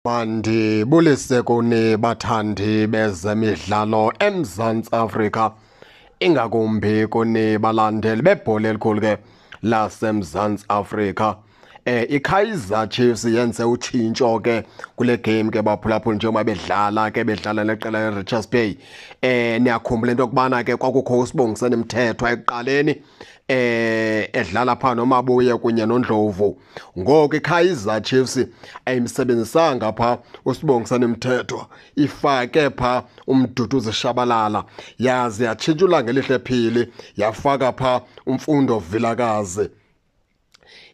Mandibulise kuni bathandi bezemidlalo eMzantsi Afrika, ingakumbi kuni balandeli bebhola elikhulu ke laseMzantsi Afrika. IKaizer Chiefs yenze utshintsho ke kule game ke baphulaphula njengoba bedlala ke bedlala neqela leRichards Bay. Niyakhumbula into yokubana ke kwakukho uSibongiseni Mthethwa ekuqaleni edlala pha noMabuye kunye noNdlovu. Ngoku iKaizer Chiefs ayimsebenzisanga pha uSibongiseni Mthethwa, ifake pha uMduduzi Shabalala, yaze yatshintshula ngelihle phili yafaka pha uMfundo Vilakazi.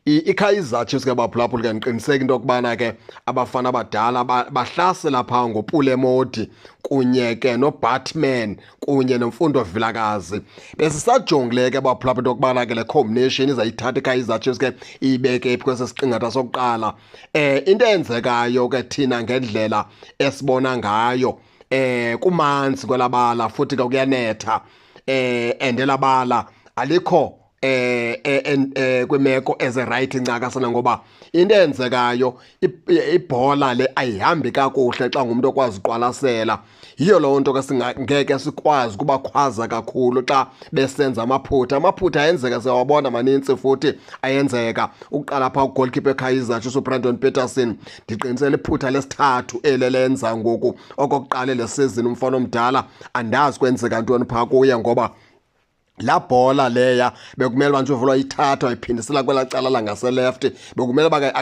IKaizer Chiefs ke baphulaphula ke ndiqiniseka into yokubana ke abafana abadala bahlasela pha ngoPule Mmodi kunye ke noBatman kunye noMfundo Vilakazi. Besisajongile ke baphulaphula into yokubana ke le combination izayithatha iKaizer Chiefs ke iyibeke phi kwesi siqingatha sokuqala. Into eyenzekayo ke thina ngendlela esibona ngayo kumanzi kwelabala futhi ke kuyanetha, and elabala alikho kwimeko eze right ncakasana, ngoba into eyenzekayo ibhola le ayihambi kakuhle xa ngumuntu okwazi uqwalasela. Yiyo loo nto ke singeke sikwazi ukubakhwaza kakhulu xa besenza amaphutha. Amaphutha ayenzeka, siyawabona manintsi futhi ayenzeka. Ukuqala phaa ugoalkeeper eKaizer Chiefs uBrandon Petersen, ndiqinisele iphutha lesithathu ele lenza ngoku okokuqala le season umfana omdala, andazi kwenzeka ntoni phaa kuye, ngoba laa bhola leya bekumele uba nje uvulwa ithathwa iphindisela kwelaa cala langaseleft, bekumele uba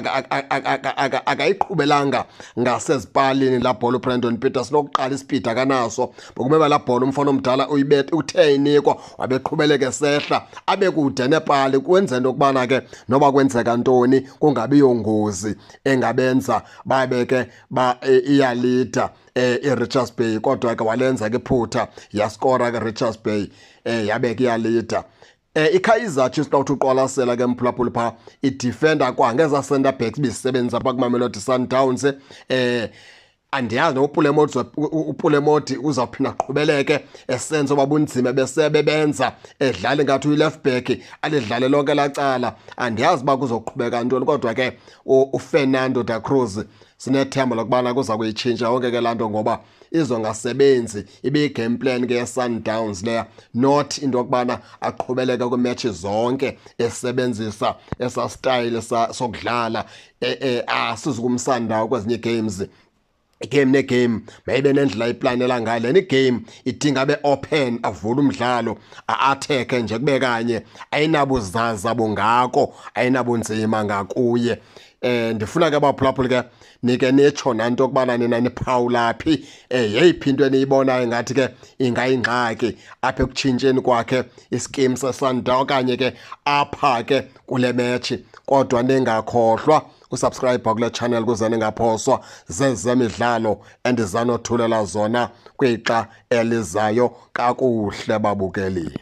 akayiqhubelanga ngasezipalini laa bhola uBrandon Petersen. Okokuqala isipidi akanaso, bekumele uba laa bhola umfana omdala uyibethe, uthe inikwa wabeqhubeleka esehla abe kude nepali, kwenzela into yokubana ke noba kwenzeka ntoni kungabi yongozi engabenza babe ke iyalida iRichards Bay. Kodwa ke walenza ke iphutha, yaskora ke Richards Bay, yabe ke iyalida. IKaizer Chiefs xa uthi uqwalasela ke mphulaphuli phaa idefender kwangeza center backs ibisebenzisa phaa kuMamelodi Sundowns. Andiyazi noPule Mmodi, uPule Mmodi uzawuphinda aqhubeleke esenza oba bunzima besebebenza edlala ngathi uyi-left back alidlale lonke lacala. Andiyazi uba kuzoqhubeka ntoni, kodwa ke uFernando da Cruz sinethemba lokubana kuza kuyitshintsha yonke ke laa nto, ngoba izongasebenzi ibe-game plan ke ye-Sundowns leya, not into yokubana aqhubeleke kwiimetshi zonke esebenzisa esa style sokudlala. Asizukumsandawo kwezinye ii-games, game negame mayibe nendlela iplanela ngayo. Lena igame idinga abe open, avule umdlalo, a-attack nje kube kanye, ayinabuzaza bungako, ayinabunzima ngakuye. Ndifuna ke baphulaphuli ke nike nitsho nanto yokubana nina niphawula phi, yeyiphi into eniyibonayo ngathi ke ingayingxaki apha ekutshintsheni kwakhe iskim seSundowns okanye ke apha ke kule metshi. Kodwa ningakhohlwa usubscribe kule channel kuze ningaphoswa zezemidlalo endizanothulela zona kwixa elizayo. Kakuhle babukeli.